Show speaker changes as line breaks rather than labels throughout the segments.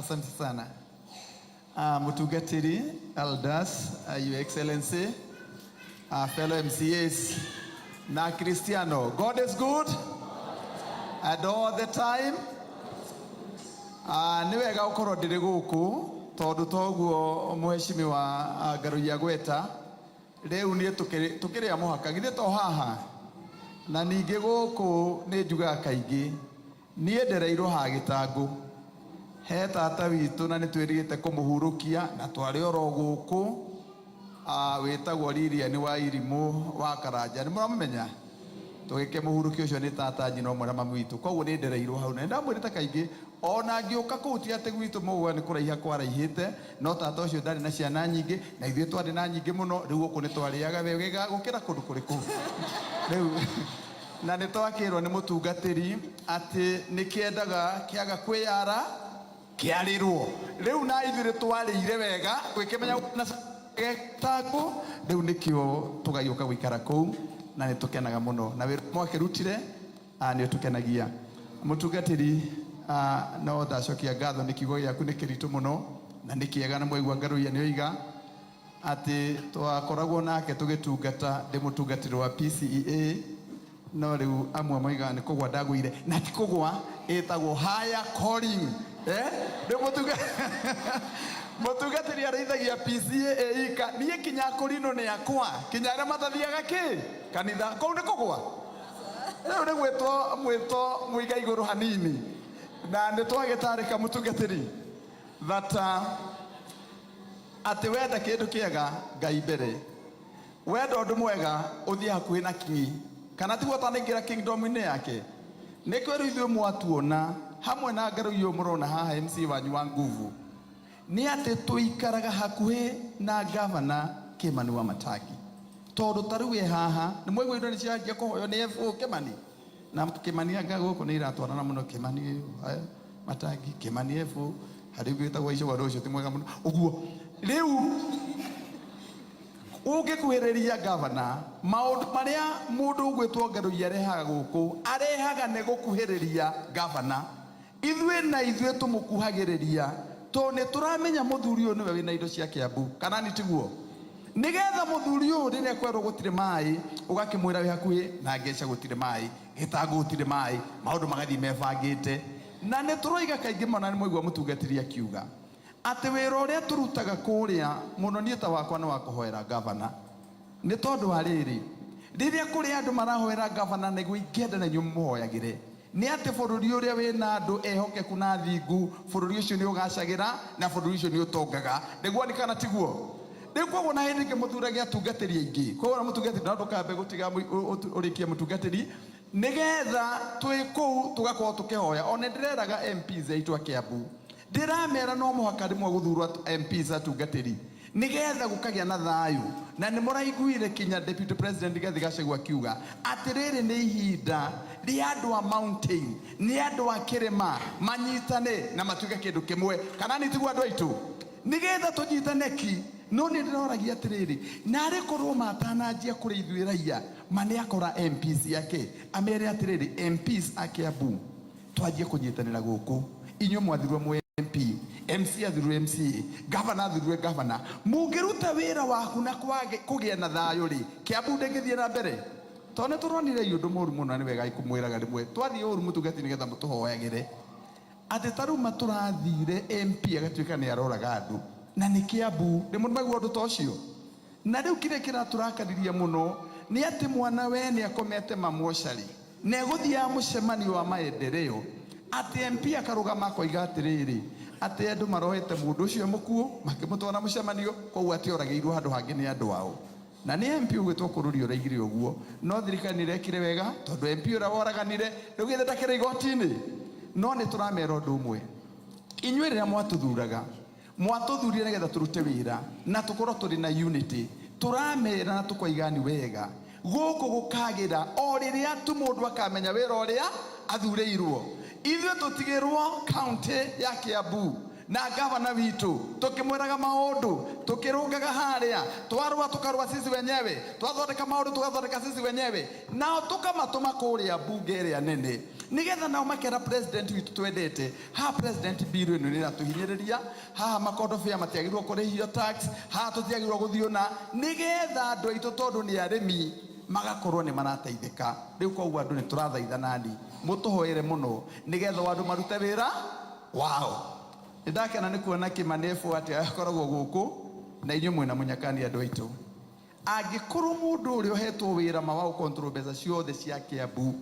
Asante sana. Mutungatiri, elders, Your Excellency, fellow MCAs, na Cristiano. God is good and all the time. Nĩ wega gũkorwo ndĩrĩ gũkũ tondũ toguo mheshimiwa Ngaruiya gweta rĩu niĩ tũkĩrĩ a mũhaka githĩ to haha na ningĩ gũkũ nĩ njugaga kaingĩ niĩ ndereirwo ha gĩtangũ he tata witũ na nĩ twĩrĩgĩte kũmũhurũkia na twarĩ oro gũkũ wĩtagwo Lilian wa Irimũ wa Karanja nĩ mũramũmenya tũgĩkĩmũhurũkia ũcio nĩ tata nyina ũmwe na mami witũ koguo nĩ ndereirwo hau na nĩ ndamwĩrĩte kaingĩ ona ngĩũka kũu ti atĩ gwitũ mũgũa nĩ kũraiha kwaraihĩte no tata ũcio ndarĩ na ciana nyingĩ na ithuĩ twarĩ na nyingĩ mũno rĩu gũkũ nĩ twarĩaga wega gũkĩra kũndũ kũrĩkũ rĩu na nĩ twakĩrwo nĩ mũtungatĩri atĩ nĩ kĩendaga kĩaga kwĩyara kĩarĩrwo rĩu na ithuĩ nĩ twarĩire wega gwĩkĩmenya na gĩtangũ rĩu nĩkĩo tũgagĩũka gũikara kũu na nĩ tũkenaga mũno na wĩra mwakĩrutire nĩ ũtũkenagia mũtungatĩri no ndacokia ngatho nĩ kiugo gĩaku nĩ kĩritũ mũno na nĩ kĩega na mwaigua Ngaruiya nĩ oiga atĩ twakoragwo nake tũgĩtungata ndĩ mũtungatĩri wa PCEA no rĩu amwe moigaga nĩ kũgwa ndagũire na ti kũgwa ĩtagwo higher calling eh rĩu mũtungatĩri arĩithagia PCEA ika niĩ kinya kũrinũ nĩ akwa kinya arĩa matathiaga kĩ kanitha kũu nĩ kũgwa rĩu nĩ gwĩtwo mwĩto mũiga igũrũ hanini na nĩ twagĩtarĩka mũtungatĩri that atĩ wenda kĩndũ kĩega Ngai mbere wenda ũndũ mwega ũthiĩ hakuhĩ na kingi kana tiguo ũtanaingĩra kingdom-inĩ yake nĩkĩo rĩu ithuĩ mwatuona hamwe na Ngaruiya ũyũ mũrona haha MC wanyu wa nguvu nĩ atĩ tũikaraga hakuhĩ na gavana Kimani wa Matangi tondũ ta rĩu ĩ haha nĩ mwaigua indo nĩ cianjia kũhoywo nĩ FO Kimani na Kimani anga gũkũ nĩ iratwarana mũno Kimani Matangi Kimani FO harĩ ũngĩ wĩtagwo Icũgwa ũcio ti mwega mũno ũguo rĩu ũngĩkuhĩrĩria gavana maũndũ marĩa mũndũ ũgwĩtwo Ngaruiya arehaga gũkũ arehaga nĩ gũkuhĩrĩria gavana ithuĩ na ithuĩ tũmũkuhagĩrĩria tondũ nĩ tũramenya mũthuri ũyũ nĩwe wĩna indo cia Kiambu kana nĩ tiguo nĩgetha mũthuri ũyũ rĩrĩa kwerwo gũtirĩ maĩ ũgakĩmwĩra wĩ hakuhĩ na ngeca gũtirĩ maĩ gĩtangũ gũtirĩ maĩ maũndũ magathiĩ mebangĩte na nĩ tũroiga kaingĩ mũno na nĩ mwaigua mũtungatĩri akiuga atĩ wĩra ũrĩa tũrutaga kũrĩa mũno niĩ ta wakwa nĩ wa kũhoera gavana nĩ tondũ wa rĩrĩ rĩrĩa kũrĩ andũ marahoera gavana nĩguo ingĩenda na inyuĩ mũhoyagĩre nĩ atĩ bũrũri ũrĩa wĩna andũ ehokeku na thingu bũrũri ũcio nĩ ũgacagĩra na bũrũri ũcio nĩ ũtongaga nĩguo nĩ kana tiguo rĩu koguo na hĩndĩ ĩngĩ mũthuragia atungatĩri aingĩ koguo na mũtungatĩri no ndũkambe gũtiga ũrĩkie mũtungatĩri nĩgetha twĩ kũu tũgakorwo tũkĩhoya ona ndĩreraga MPs aitũ a Kiambu ndĩramera no mũhaka rĩmwe gũthurwo MPs atungatĩri nĩgetha gũkagĩa na thayũ na nĩ mũraiguire kinya Deputy President Rigathi Gachagua akiuga atĩ rĩrĩ nĩ ihinda rĩa andũ a mountain nĩ andũ a kĩrĩma manyitane na matuĩke kĩndũ kĩmwe kana nĩ tiguo andũ aitũ nĩgetha tũnyitane ki no nĩ ndĩroragia atĩrĩrĩ narĩ korwo matananjia kũrĩ ithuĩ raia ma nĩ akora MPs yake amere atĩrĩrĩ MPs a Kiambu twanjie kũnyitanĩra gũkũ inyuĩ mwathirwo mwe MP MC athurwe MCA gavana athurwe gavana mũngĩruta wĩra waku na kũgĩa na thayũ rĩ Kiambu ndĩngĩthiĩ na mbere tondũ nĩ tũronire ũndũ mũru mũno na nĩ wega kũmwĩraga rĩmwe twathiĩ ũru mũtungati nĩgetha mũtũhoyagĩre atĩ ta rĩu matũrathire MP agatuĩka nĩ aroraga andũ na nĩ Kiambu nĩ mũmaigua ũndũ ta ũcio na rĩu kĩrĩa kĩratũrakariria mũno nĩ atĩ mwana we nĩ akomete mamocarĩ na egũthiaga mũcemanio wa maendeleo atĩ MP akarũgama akoiga atĩrĩrĩ atĩ andũ maroete mũndũ ũcio mũkuũ makĩmũtwara mũcemanio koguo atĩ oragĩirwo handũ hangĩ nĩ andũ ao na nĩ MP ũgwĩtwo Kũrũri ũraigire ũguo no thirikari nĩ ĩrekire wega tondũ MP ũrĩa woraganire rĩu githĩ ndakĩrĩ igoti-inĩ no nĩ tũramera ũndũ ũmwe inyuĩ rĩrĩa mwatũthuraga mwatũthurire nĩgetha tũrute wĩra na tũkorwo tũrĩ na unity tũramera na tũkoiga ni wega gũkũ gũkagĩra o rĩrĩa tu mũndũ akamenya wĩra ũrĩa athurĩirwo ithuĩ tũtigĩrwo kaunti ya Kiambu. Na gavana witũ tũkĩmwĩraga maũndũ, tũkĩrũngaga harĩa twarũa, tũkarũa sisi wenyewe, twathondeka maũndũ tũgathondeka sisi wenyewe, nao tũkamatũma kũrĩa mbunge ĩrĩa nene nigetha nao makera president witũ twendete haha, president, bill ĩno nĩ ĩratũhinyĩrĩria haha, makondobia matiagĩrĩirwo kũrĩhio tax haha, tũtiagĩrĩirwo gũthiĩ na nigetha andũ aitũ tondũ nĩ arĩmi magakorwo nĩ marateithĩka. Rĩu koguo andũ nĩ tũrathaithanani mũtũhoere mũno nigetha andũ marute wĩra wao. Nĩ ndakena nĩ kuona Kĩmanebu atĩ akoragwo gũkũ na inyuĩ mwĩna mũnyakani. Andũ aitũ, angĩkorwo mũndũ ũrĩa ũhetwo wĩra ma wa gũcontrol mbeca ciothe cia Kiambu,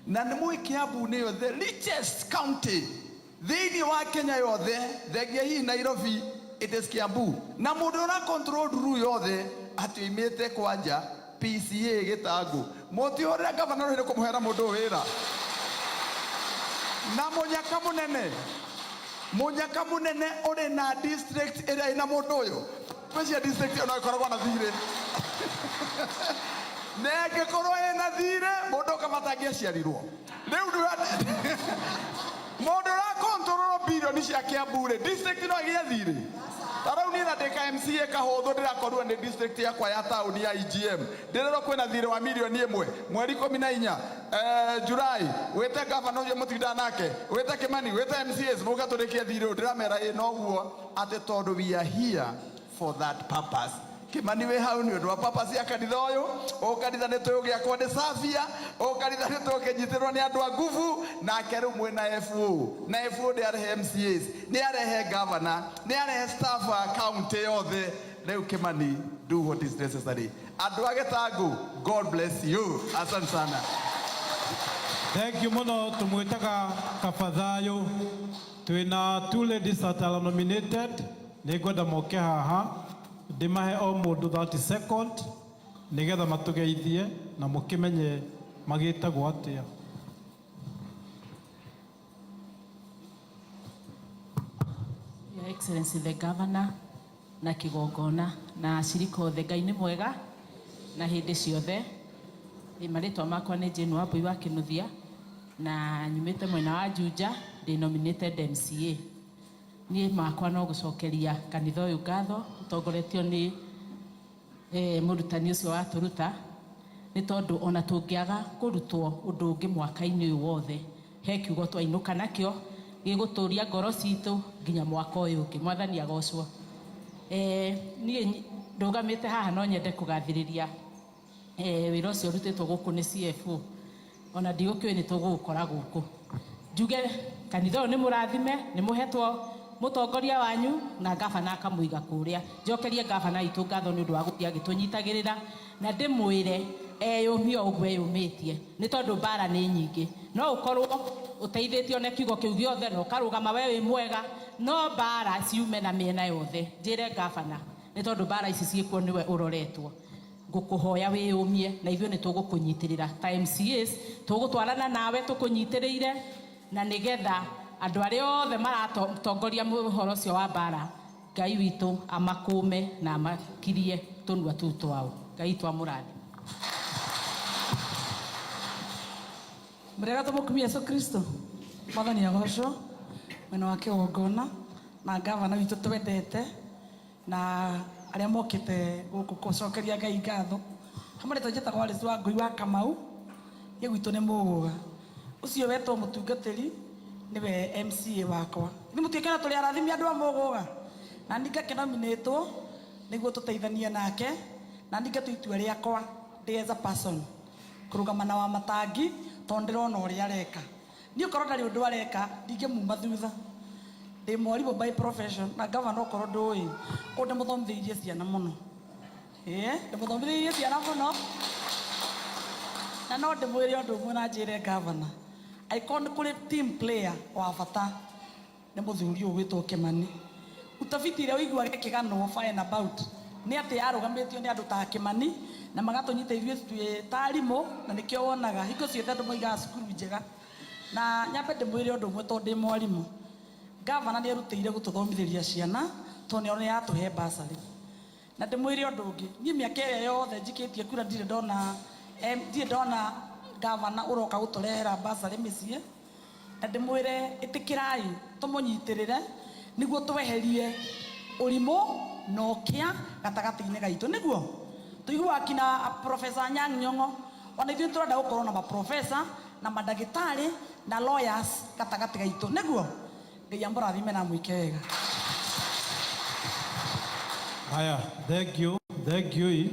na nĩ mũĩ Kiambu nĩyo the richest county thĩinĩ wa Kenya yothe, thengia hihi Nairobi, it is Kiambu, na mũndũ ũra control nduru yothe atĩ oimĩte kwanja PCA gĩtangũ, mũtihũrĩra gavana rũhĩ kũmũhera mũndũ ũyũ wĩra. Na mũnyaka mũnene, mũnyaka mũnene ũrĩ na district ĩrĩa ĩna mũndũ ũyũ, ngwĩciria district ĩyo no ĩkoragwo na thirĩ, na ĩngĩkorwo ĩna thirĩ, mũndũ ũkamata angĩaciarirwo rĩu mũndũ ũra control bilioni cia Kiambu rĩ, district no ĩgĩe thirĩ. Ta rĩu niĩ na ndĩ ka MCA kahũthũ, ndĩrakorirwo nĩ district yakwa ya taũni ya EGM, ndĩrerwo kwĩna thirĩ wa 1 mirioni mweri 14 Julai. Wĩte gavana ũcio mũtindaga nake, wĩte Kĩmani, wĩte MCAs, mũke tũrĩkie thirĩ ũyũ. Ndĩramera ĩ noguo, atĩ tondũ we are here for that purpose. Kimani wĩ hau nĩ ũndũ wa purpose ya kanitha ũyũ. Ũ kanitha nĩ tũĩ ũgĩakwo nĩ Savia, ũ kanitha nĩ tũkĩnyitĩrwo nĩ andũ a nguvu nake. Rĩu mwĩna FO, na FO nĩ arehe MCAs, nĩ arehe governor, nĩ arehe staff a county yothe. Rĩu Kimani, do what is necessary. Andũ a Gĩtangũ, God bless you, asante sana.
Thank you mũno. Tũmwĩtaga Kabathayo. Twĩna two ladies that are nominated. Nĩ ngwenda moke haha, ndĩmahe o mũndũ 30 second nĩgetha matũgeithie na mũkĩmenye magĩtagwo atĩa.
Your Excellency the Governor na kĩgongona na acirika othe, Ngai nĩ mwega na hĩndĩ ciothe. Marĩtwa makwa nĩ Jane Wambui wa Kĩnuthia na nyumĩte mwena wa Juja, ndĩ nominated MCA. Niĩ makwa no gũcokeria kanitha ũyũ ngatho ũtongoretio nĩ mũrutani ũcio watũruta, nĩ tondũ ona tũngĩaga kũrutwo ũndũ ũngĩ mwaka-inĩ ũyũ wothe, he kiugo twainũka nakĩo gĩgũtũria ngoro citũ nginya mwaka ũyũ ũngĩ. Mwathani agocwo. Niĩ ndũgamĩte haha no nyende kũgathĩrĩria wĩra ũcio ũrutĩtwo gũkũ nĩ CFO. Ona ndigũkĩũĩ nĩ tũgũgũkora gũkũ. Njuge kanitha ũyũ nĩ mũrathime, nĩ mũhetwo mũtongoria wanyu na gavana akamũiga kũrĩa. Njokerie gavana witũ ngatho nĩ ũndũ wa gũthiĩ agĩtũnyitagĩrĩra, na ndĩmwĩre eyũmie o ũguo eyũmĩtie, nĩ tondũ mbara nĩ nyingĩ. No ũkorwo ũteithĩtio na kiugo kĩu gĩothe na ũkarũgama we wĩ mwega, no mbara ciume na mĩena yothe. Njĩre gavana, nĩ tondũ mbara ici ciĩkuo nĩwe ũroretwo, ngũkũhoya wĩyũmie na ithuĩ nĩ tũgũkũnyitĩrĩra ta MCAs, tũgũtwarana nawe tũkũnyitĩrĩire, na nĩgetha andũ arĩa othe maratongoria ũhoro ũcio wa mbara, Ngai witũ amakũme na amakirie tũnua tũu twao. Ngai witũ amũrathime.
Mrega tũmũkumia Yesu Kristo. Mwathani agocwo. Mwena wa kĩgongona na gavana witũ twendete na arĩa mokĩte gũkũ gũcokeria Ngai ngatho hamwe, rĩtwa njĩtagwo Alice wa Ngui wa Kamau, niĩ gwitũ nĩ Mũgũga. Ũcio wetwo mũtungatĩri nĩwe MCA wakwa. Ithuĩ mũtuĩke tũrĩ arathimi andũ a Mũgũga, na niĩ ngakĩnominĩtwo nĩguo tũteithanie nake, na niĩ ngatua itua rĩakwa ndĩ as a person kũrũgama na wa matangi, tondũ ndĩrona ũrĩa areka. Niĩ okorwo ndarĩ ũndũ areka, ndingĩmuma thutha. Ndĩ mwarimũ by profession, na gavana, okorwo ndũĩ kũu, ndĩmũthomithĩirie ciana mũno, ĩĩ, ndĩmũthomithĩirie ciana mũno, na no ndĩmwĩre ũndũ ũmwe na njĩre gavana, angĩkorwo nĩ kũrĩ team player wa bata, nĩ mũthuri ũyũ wĩtwo Kĩmani. Utafiti ĩrĩa ũiguaga ĩkĩganwo fine about nĩ atĩ yarũgamĩtio nĩ andũ ta Kĩmani na magatũnyita ithuĩ twĩ ta arimũ, na nĩkĩo wonaga hingo ciothe andũ moigaga cukuru njega. Na nyambe ndĩmwĩre ũndũ ũmwe, tondũ ndĩ mwarimũ, gavana nĩ erutĩire gũtũthomithĩria ciana, tondũ nĩ yatũhe bursary. Na ndĩmwĩre ũndũ ũngĩ, niĩ mĩaka ĩrĩa yothe njikĩtie kura, ndirĩ ndona gavana ũroka gũtũrehera bursary mĩciĩ. Na ndĩmwĩre, ĩtĩkĩrai tũmũnyitĩrĩre, Nĩguo tweherie ũrimũ na ũkĩa gatagatĩ-inĩ gaitũ. Nĩguo tũiguaga kina Professor Anyang' Nyong'o, ona ithuĩ tũrenda gũkorwo na maprofesa na mandagĩtarĩ na lawyers gatagatĩ gaitũ. Nĩguo Ngai amũrathime na amwĩke wega.
Haya, thank you, thank you.